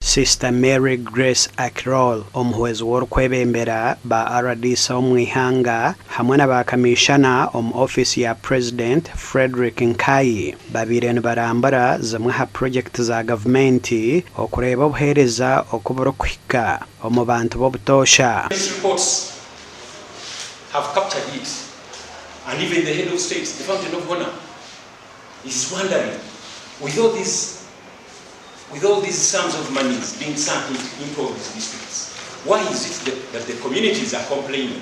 Sister Mary Grace Akirol, omuhwezi w'orikwebembera ba rdc omu ihanga hamwe na ba kamiishana omu ofiisi ya Purezidenti Frederick Nkayi babaire nibarambura zimwe aha purogyekiti za gavumenti okureeba obuheereza oku burikuhika omu bantu b'obutoosha. These reports have captured it and even the head of state, the fountain of honour is wondering with all these with all these sums of monies being sunk into all these districts, why is it that, that the communities are complaining?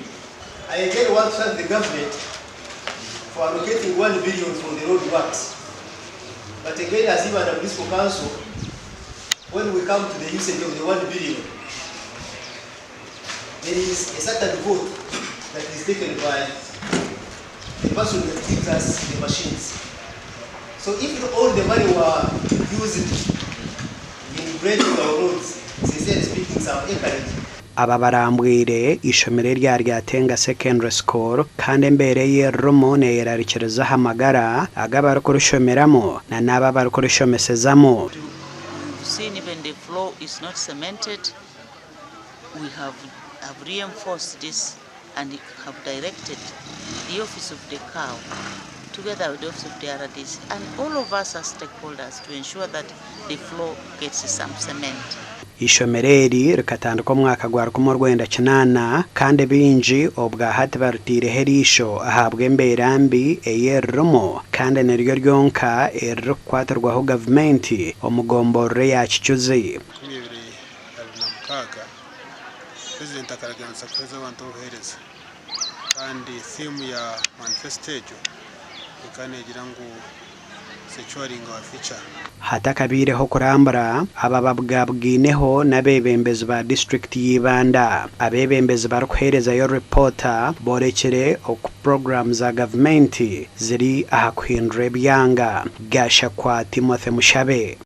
I again want to thank the government for allocating 1 billion for the road works. But again, as Ibanda Municipal Council, when we come to the usage of the 1 billion, there is a certain vote that is taken by the person that gives us the machines. So if all the money were used in breaking our roads, sincerely speaking, some acreage, Aba barambwire eishomero erya Ryatenga Secondary School kandi embeera ei eririmu neyerarikiriza aha magara ag'abarikurushomeramu na n'abo abarikurishomesezamu. We've seen even the floor is not cemented. We have, have reinforced this and have directed the office of the CAO together with the office of the RDC and all of us as stakeholders to ensure that the floor gets some cement. Eishomero eri rikatandika omwaka gwa 1980 kandi baingi obwa hati barutaireho eriisho ahabw'embeera mbi ei eririmu kandi niryo ryonka eririkukwatirwaho gavumenti omu gomborora eya Kicuzi. 2026, Purezidenti akaraganisa kuheereza abantu obuheereza kandi theme ya manifesito egyo ekaba neegira ngu Securing our future. Hatakabaireho kurambura, aba babugabugaineho n'abeebembezi ba disiturikiti ya Ibanda. Abeebembezi barikuheerezayo ripoota boorekire oku puroguraamu za gavumenti ziri aha kuhindura ebyanga. Gashakwa Timothy Mushabe.